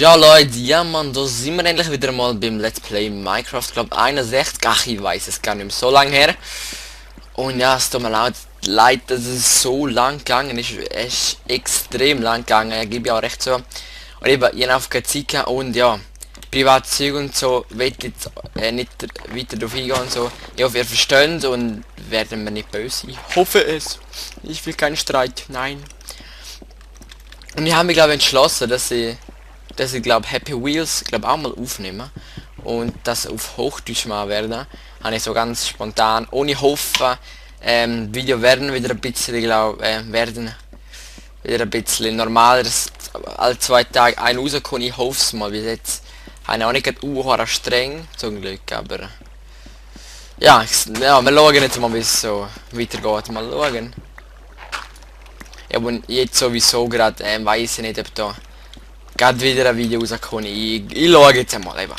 Ja Leute, ja Mann, da sind wir endlich wieder mal beim Let's Play Minecraft, glaube 61, ach ich weiß es gar nicht mehr, so lange her. Und ja, es tut mir leid, dass es so lang gegangen ist, es ist extrem lang gegangen, ja, gebe ich auch recht so. Und eben, ich habe keine Zeit gehabt und ja, Privatzeug und so, will jetzt nicht weiter drauf eingehen und so. Ich hoffe, ihr versteht und werden mir nicht böse. Ich hoffe es. Ich will keinen Streit, nein. Und ich habe mich glaube entschlossen, dass ich glaube Happy Wheels glaube auch mal aufnehmen und das auf Hochdeutsch mal werden, habe ich so ganz spontan, ohne hoffen, Video werden wieder ein bisschen werden wieder ein bisschen normaler, dass alle 2 Tage ein rauskommen. Ich hoffe es mal, bis jetzt habe ich auch nicht streng zum Glück, aber ja, ja, wir schauen jetzt mal, wie es so weitergeht, mal schauen. Ja, und jetzt sowieso gerade weiß ich nicht, ob da gerade wieder ein Video rauskommen. Ich schaue jetzt einmal eben.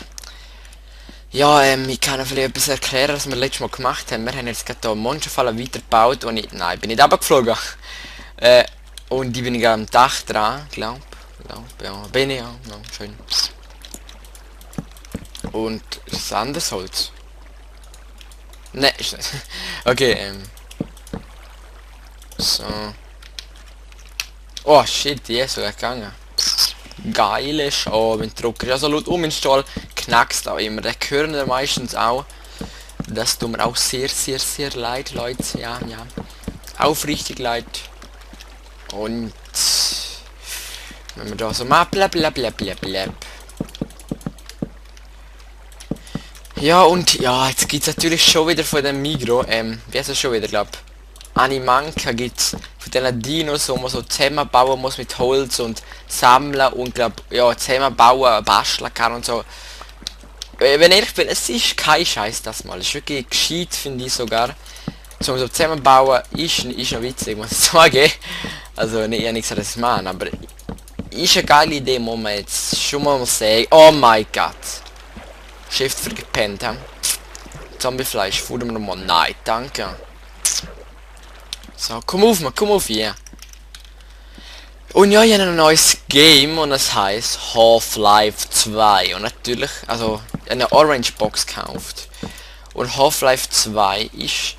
Ja, ich kann euch vielleicht etwas erklären, was wir letztes Mal gemacht haben. Wir haben jetzt gerade hier Monsterfallen weitergebaut und nein, bin nicht runtergeflogen. Und die bin ich am Dach dran, glaub, ja, bin ich, ja, schön. Und ist anderes Holz? Ne, ist nicht. Okay, so. Oh shit, die ist sogar gegangen. Geile Show, wenn der Drucker ja so laut im Stall knackst auch immer. Der hören wir meistens auch. Das tut mir auch sehr, sehr, sehr leid, Leute. Ja, ja. Aufrichtig leid. Und wenn wir da so mal blablabla. Ja, und ja, jetzt gibt's natürlich schon wieder von dem Migro, wie heißt das schon wieder, glaub? Animanka gibt's von den Dinos, wo man so zusammenbauen muss mit Holz und sammeln und glaub, ja, zusammenbauen, basteln kann und so. Wenn ich bin, es ist kein Scheiß das mal. Es ist wirklich gescheit, finde ich sogar. So zusammenbauen ist noch witzig, muss ich sagen. Also nicht eher nichts, dass ich meine, aber ist eine geile Idee, muss man jetzt schon mal sagen. Oh mein Gott. Shift vergepennt, hä? Zombiefleisch, fuhr mir nochmal. Nein, danke. So, komm auf hier. Und ja, ich habe ein neues Game und das heißt Half-Life 2. Und natürlich, also eine Orange Box gekauft. Und Half-Life 2 ist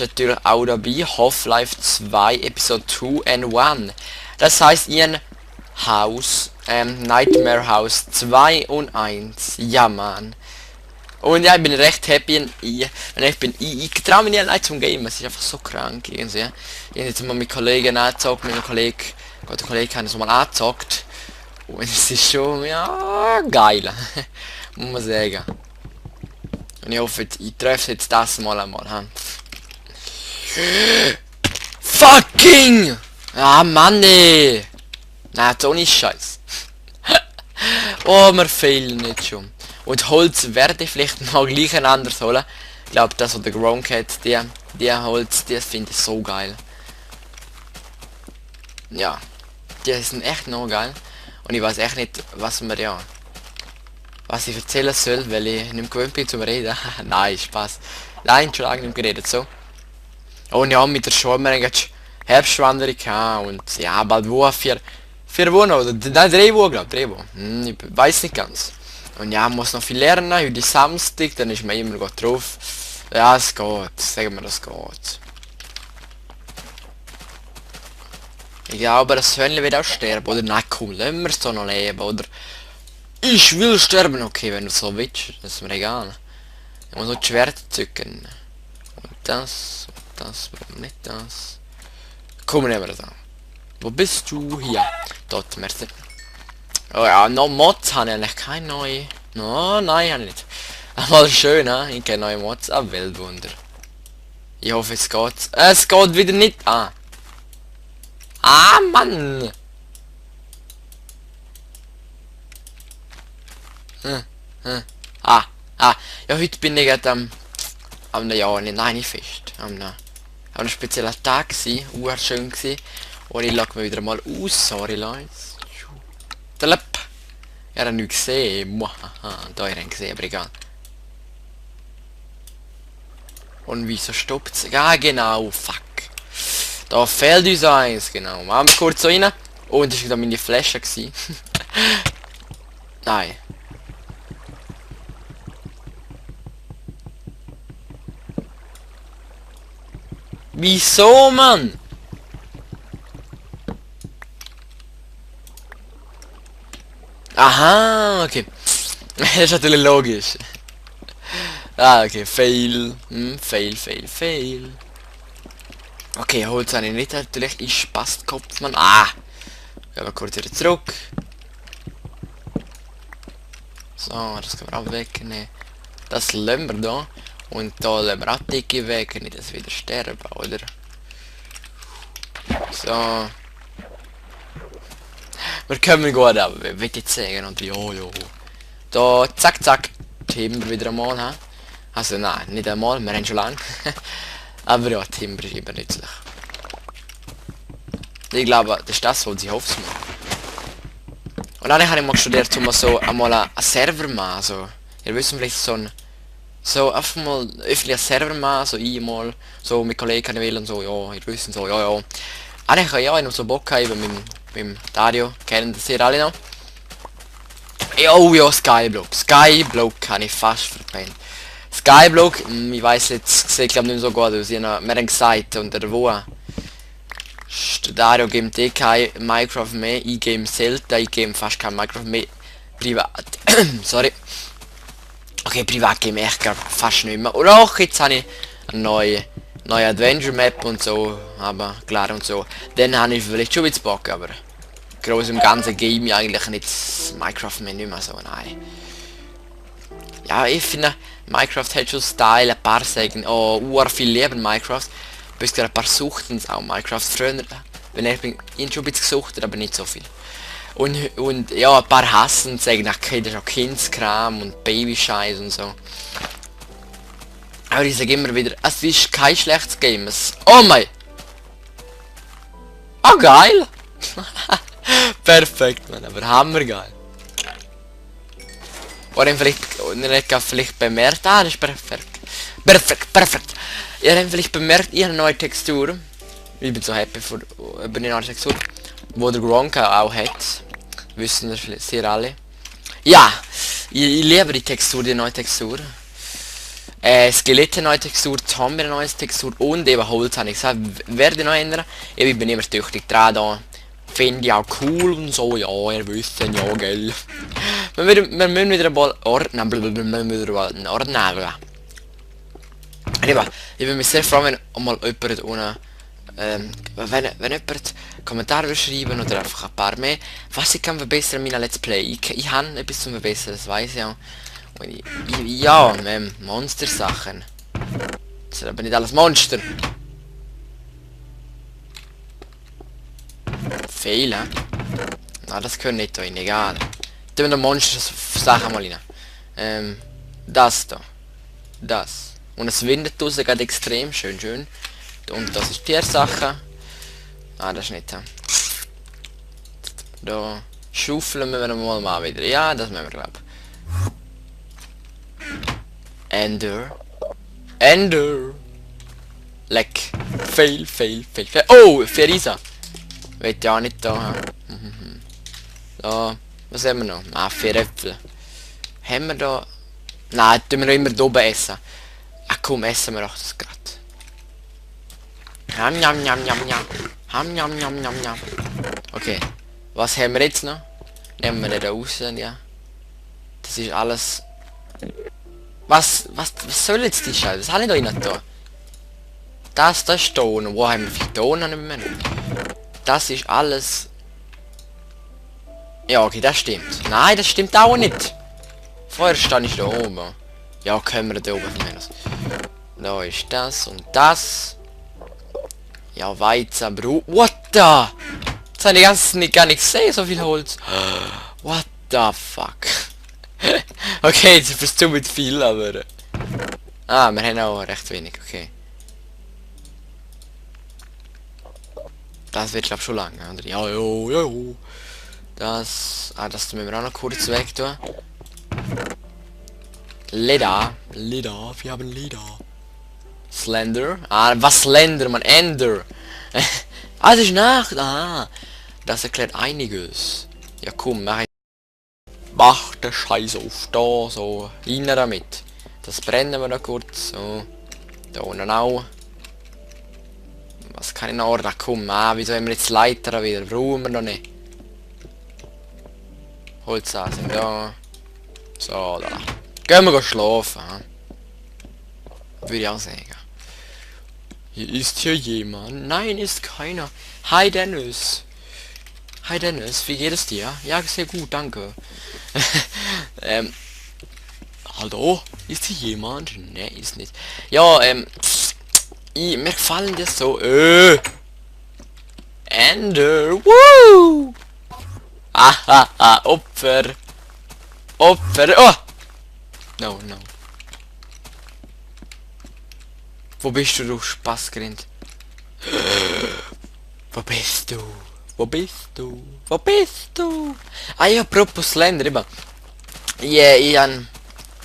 natürlich auch dabei. Half-Life 2 Episode 2 and 1. Das heißt ein Haus, Nightmare House 2 und 1. Ja, Mann. Und ja, ich bin recht happy. Ich traue mich nicht zum Game. Es ist einfach so krank. Irgendwie. Ich habe jetzt mal mit Kollegen angezockt, mit einem Kollegen. Der Kollege hat es mal angezockt. Und es ist schon, ja, geil. Muss man sagen. Und ich hoffe, ich treffe jetzt das mal einmal. Ha? Fucking! Ah, Mann, ey. Nein, so nicht Scheiß. Oh, wir fehlen nicht schon. Und Holz werde ich vielleicht mal gleich ein anderes holen. Ich glaube, das oder Gronk hat, die Holz, das finde ich so geil. Ja, die sind echt noch geil. Und ich weiß echt nicht, was ich erzählen soll, weil ich nicht gewöhnt bin zum Reden. Nein, Spaß. Nein, schon lange nicht geredet, so. Und ja, mit der Schule haben wir Herbstwanderung gehabt und ja, bald wo, vier Wochen oder nein, 3 Wochen, glaube ich, 3 Wochen. Ich weiß nicht ganz. Und ja, muss noch viel lernen, heute ist Samstag, dann ist man immer gut drauf. Ja, es geht, sagen wir, das geht. Ich glaube, das Hörnchen wird auch sterben, oder nein, komm, lassen wir es doch noch leben, oder ich will sterben, okay, wenn du so willst, das ist mir egal. Ich muss noch die Schwert zücken. Und das, warum nicht das? Komm, nehmen wir das an. Wo bist du? Hier. Dort, merci. Oh ja, noch Mods habe ich eigentlich keine neue. No, nein, habe ich nicht. Aber schön, ha? Ich kenne neue Mods. Ah, Weltwunder. Ich hoffe, es geht. Es geht wieder nicht. Ah. Ah, Mann. Ah. Ja, heute bin ich gerade ja, nein, nicht fest. Ein spezieller Tag gsi, schön gsi. Und ich lag mir wieder mal aus, sorry Leute. Ich habe nichts gesehen. Da habe ich gesehen, aber egal. Und wieso stoppt es? Ah, genau, fuck. Da fehlt uns eins, genau. Machen wir kurz so rein. Und das war da meine Flasche gsi. Nein. Wieso, Mann? Aha, okay. Das ist natürlich logisch. Ah, okay, fail. Fail. Okay, holt seine nicht natürlich. Ich passt Kopfmann. Ah! Gehen wir kurz wieder zurück. So, das können wir auch wegnehmen. Das lassen wir da. Und da lassen wir auch Dicke weg, nicht dass wieder sterben, oder? So. Wir können gut, aber wir wollen jetzt sagen und jo. Da, zack. Timber wieder einmal, ha? Also nein, nicht einmal, wir haben schon lange. Aber ja, Timber ist immer nützlich. Ich glaube, das ist das, was ich hoffe. Und dann habe ich mal studiert, um so einmal einen Server machen. So, ihr wisst vielleicht so ein... So einfach mal öffentlich Server machen, so einmal, so mit Kollegen will und so, ja, ihr wisst so, ja. Eigentlich habe ich auch noch so Bock haben mit dem Dario, kennen das ihr alle noch? Oh ja, Skyblock kann ich fast verpennen. Skyblock, ich weiß jetzt, sieht glaube nicht mehr so gut aus, wir haben gesagt, und der wo Dario gibt kein Minecraft mehr, ich game selten, ich game fast kein Minecraft mehr privat. Sorry. Okay, privat game echt gar fast nicht mehr. Oder auch jetzt habe ich eine neue Adventure Map und so, aber klar und so. Dann habe ich vielleicht schon wieder Bock, aber groß im ganzen Game eigentlich nicht Minecraft mehr nicht mehr so, nein. Ja, ich finde Minecraft hat schon Style, ein paar sagen, oh, viel lieber Minecraft. Bis gerade ein paar suchten auch Minecraft früher, wenn ich bin schon ein bisschen gesuchtet, aber nicht so viel. Und ja, ein paar hassen und sagen, okay, das ist auch Kindskram und Babyscheiß und so. Aber ich sage immer wieder, es ist kein schlechtes Game. Oh mein! Oh geil! Perfekt, man, aber hammergeil. Oder vielleicht bemerkt, das ist perfekt. Perfekt. Ihr habt vielleicht bemerkt, ich habe eine neue Textur. Ich bin so happy über die neue Textur. Wo der Gronka auch hat. Wissen das sehr alle. Ja, ich liebe die Textur, die neue Textur. Skelette neue Textur, Zombie eine neue Textur und eben Holz habe ich gesagt, werde noch ändern. Ich bin immer tüchtig dran da. Finde ich auch cool und so, ja, ihr wisst ja, gell. Wir müssen wieder mal ordnen, ich würde mich sehr freuen, wenn mal jemand ohne, wenn jemand Kommentare schreiben oder einfach ein paar mehr, was ich kann verbessern in meiner Let's Play. Ich habe etwas zum Verbessern, das weiß ich ja. Ja, Monster-Sachen. Das ist aber nicht alles Monster. Fehler? Na, das können nicht rein, egal. Tun wir Monster-Sachen mal rein. Das da. Das. Und es windet draussen gerade extrem schön. Und das ist die Sache. Ah, das ist nicht. Da schaufeln wir mal wieder. Ja, das müssen wir glauben. Ender. Leck. Fail. Oh, Ferisa. Wird ja auch nicht da. Da. Was haben wir noch? Ah, 4 Äpfel. Haben wir da... Nein, tun wir immer da oben essen. Ach komm, essen wir auch das gerade. Ham. Okay. Was haben wir jetzt noch? Nehmen wir den raus, ja. Das ist alles... Was soll jetzt die Scheiße? Was habe ich da rein da? Das ist Ton. Wo haben wir viel Ton an dem Menü? Das ist alles... Ja, okay, das stimmt. Nein, das stimmt auch nicht. Vorher stand ich da oben. Ja, können wir da oben zumindest. Da ist das und das. Ja, Weizen, Brot. What the? Das habe ich gar nicht gesehen, so viel Holz. What the fuck? Okay, jetzt ist es mit viel, aber... Ah, wir haben auch recht wenig, okay. Das wird glaube schon lange, oder? Ja, jo. Das... Ah, das müssen wir auch noch kurz weg tun. Leder, wir haben Leder. Slender. Ah, was Slender, man, Ender. Ah, das ist Nacht. Ah, das erklärt einiges. Ja, komm, mach ich. Mach den Scheiß auf. Da, so. Rein damit. Das brennen wir noch kurz. So. Da unten auch. Was kann ich noch ordnen? Komm, wieso haben wir jetzt Leiter wieder? Brauchen wir noch nicht. Holzasen da. So, da. Gehen wir schlafen. Würde ich auch sagen. Hier ist hier jemand. Nein, ist keiner. Hi Dennis. Hi Dennis, wie geht es dir? Ja, sehr gut, danke. Hallo? Ist hier jemand? Ne, ist nicht. Ja, mir gefallen das so. Ender. Woo! Aha, Opfer. Opfer. Oh! No, no. Wo bist du Spaßgrind? Wo bist du? Wo bist du? Wo bist du? Ah ja, apropos Slender, eben.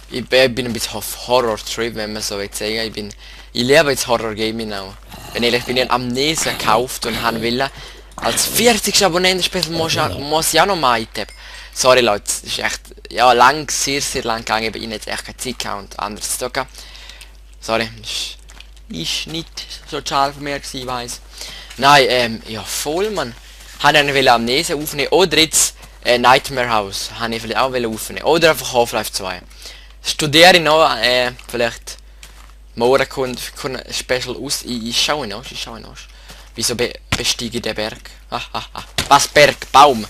Ich bin ein bisschen auf Horror-Trip, wenn man so will sagen. Ich liebe jetzt Horror-Gaming auch. Wenn ehrlich bin, ich Amnesia gekauft und haben will als 40. Abonnentenspiel muss ich auch noch mal eintippen. Sorry Leute, es ist echt, ja, sehr lang gegangen, ich habe jetzt echt keine Zeit gehabt und anderes zu tun. Sorry, ist nicht so schade von mir gewesen, ich weiss. Nein, ja voll, man. Habe ich will Amnesia aufnehmen oder jetzt Nightmare House, habe ich vielleicht auch aufnehmen. Oder einfach Half-Life 2. Studiere ich noch, vielleicht morgen kommt Special aus. Ich schaue noch, Wieso bestiege ich den Berg? Was Berg? Baum.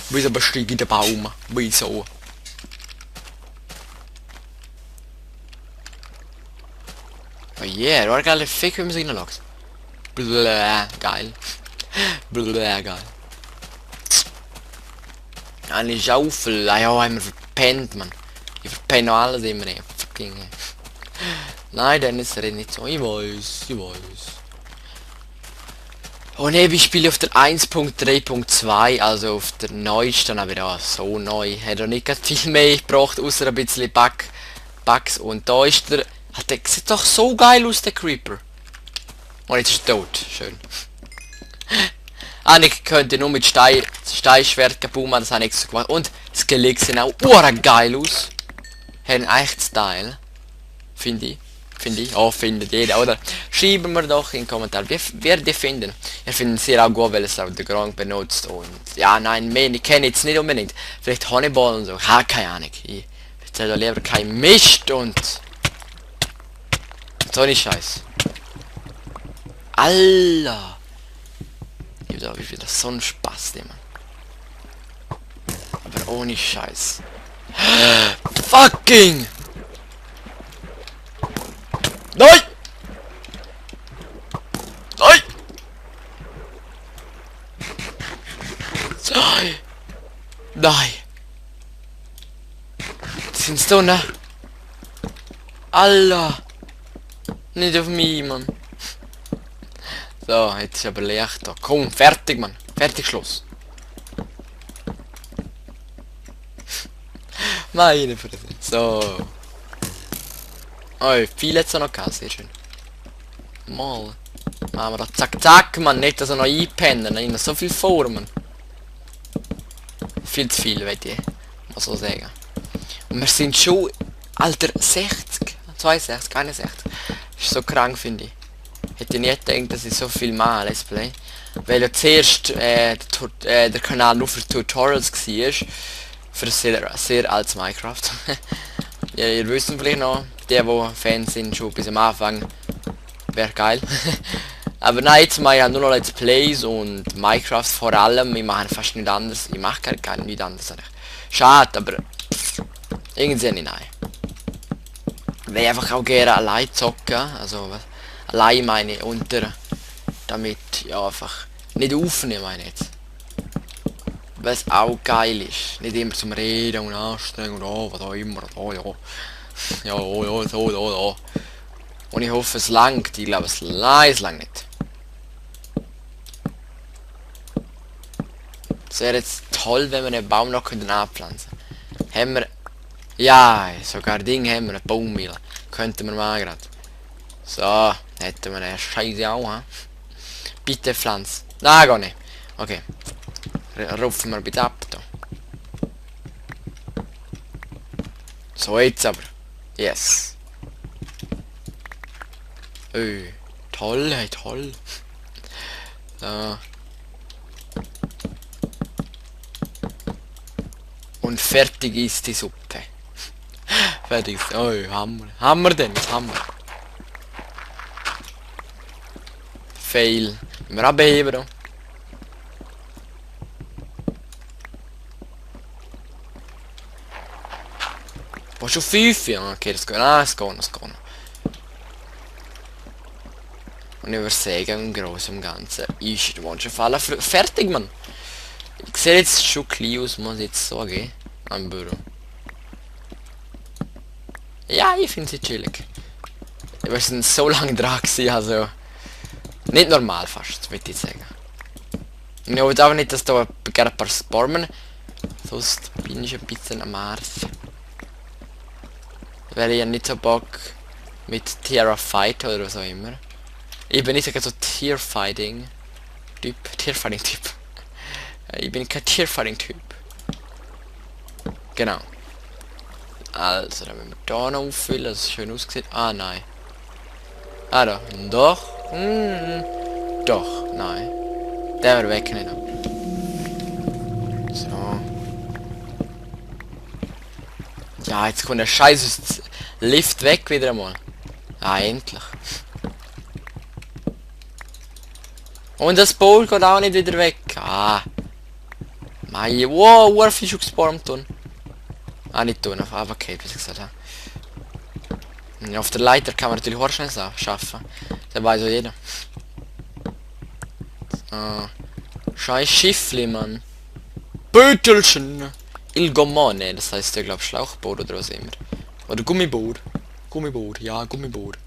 Wieso bestiege ich den Baum? Wieso? Oh yeah, war geile Fick, wie man sich reinlockt. Bläh, geil. Bläh, geil. Eine Schaufel, ja, haben wir verpennt, man. Ich verpenne noch alles immer nicht. Fucking. Nein, dann ist er nicht so. Ich weiß. Oh ne, ich spiele auf der 1.3.2, also auf der neuesten, aber ja, so neu. Hat er nicht viel mehr gebraucht, außer ein bisschen Bugs. Und da ist der. Der sieht doch so geil aus, der Creeper. Und jetzt ist er tot. Schön. Ich könnte nur mit Steinschwert geboomen, das habe ich so gemacht. Und das Skelett sieht auch geil aus. Haben echt Style. Finde ich. Oh, findet jeder, oder? Schreiben wir doch in den Kommentaren, wer die finden. Ich finde es sehr auch gut, weil es auch der Gronk benutzt. Und ja, nein, mehr, ich kenne jetzt nicht unbedingt. Vielleicht Honeyball und so. Keine Ahnung. Ich erzähle lieber kein Mist und so nicht Scheiß. Alter. Wie viel das so ein Spaß, Mann. Aber ohne Scheiß. Fucking! Nein! Nein! Nein! Nein! Sind so, ne? Allah! Nicht auf mich, Mann. So, jetzt ist aber Licht da. Komm, fertig, Mann. Fertig, Schluss. Meine Fresse. So. Oh, viel jetzt noch gehabt, sehr schön. Mal. Machen wir da zack, zack, Mann. Nicht, dass er noch einpennen. Nein, so viel vor, Mann. Viel zu viel, weiß ich. Muss so sagen. Und wir sind schon, Alter, 60. 62, 61. Ist so krank, finde ich. Hätte ich nicht gedacht, dass ich so viel mache, Let's Play. Weil ja zuerst der Kanal nur für Tutorials war. Für sehr altes Minecraft. Ja, ihr wisst vielleicht noch, die Fans sind schon bis am Anfang. Wäre geil. Aber nein, jetzt mache ich nur noch Let's Plays und Minecraft vor allem. Ich mache fast nicht anders. Ich mache gar nicht anders. Eigentlich. Schade, aber irgendwie nicht, nein. Weil ich einfach auch gerne allein zocken. Also allein meine unter. Damit ja einfach nicht aufnehmen, meine ich jetzt. Weil es auch geil ist. Nicht immer zum Reden und anstrengen und was auch immer. Oh, ja. Ja, oh, ja, so, da. Und ich hoffe es langt. Ich glaube es lang nicht. Es wäre jetzt toll, wenn wir einen Baum noch anpflanzen könnten. Haben wir. Ja, sogar Ding haben wir, eine Baummill. Könnten wir mal gerade. So, hätten wir eine Scheiße auch, ha? Bitte pflanz. Nein, gar nicht. Okay. Rufen wir bitte ab da. So, jetzt aber. Yes. Toll, hey, toll. So. Und fertig ist die Suppe. Fertig ist. Oh, Hammer. Hammer denn, Hammer. Fail. Wir abheben. War schon 5? Ja, okay, das geht. Ah, es geht noch. Und übersägen im Großen und Ganzen ist der schon Fall fertig, Mann. Ich sehe jetzt schon klein aus, muss ich jetzt sagen. Am Büro. Ja, ich finde sie chillig. Wir sind so lange dran gewesen, also... Nicht normal fast, würde ich sagen. Und ich will auch nicht, dass da gerne ein paar spawnen. Sonst bin ich ein bisschen am Arsch. Weil ich ja nicht so Bock mit Terra Fight oder was auch immer. Ich bin nicht so Tierfighting Typ. Ich bin kein Tierfighting-Typ. Genau. Also, dann müssen wir da noch auffüllen, dass es schön aussieht. Ah, nein. Ah, da. Doch. Doch, nein. Der wir wegnehmen. So. Ja, jetzt kommt der Scheiß Lift weg wieder einmal. Ah, endlich. Und das Bowl geht auch nicht wieder weg. Ah. Mei, wow, Wolf ist schon gespawnt. Ah, nicht tun, auf Avocado, wie ich gesagt habe. Ja, auf der Leiter kann man natürlich auch schnell schaffen. Das weiß ja jeder. So. Scheiß Schiffli, Mann. Bötelchen. Il Gommone, das heißt ja, glaube ich, Schlauchboot oder was immer. Oder Gummiboot. Gummiboot, ja, Gummiboot.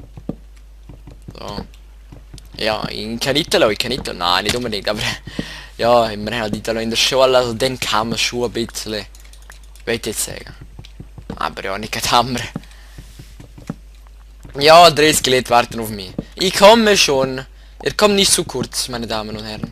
So. Ja, in Italo, nein, nicht unbedingt, aber ja, wir haben Italo in der Schule, also dann kann man schon ein bisschen, will ich jetzt sagen. Aber ja, nicht gerade Hammer. Ja, 3 Skelette warten auf mich. Ich komme schon. Ihr kommt nicht zu kurz, meine Damen und Herren.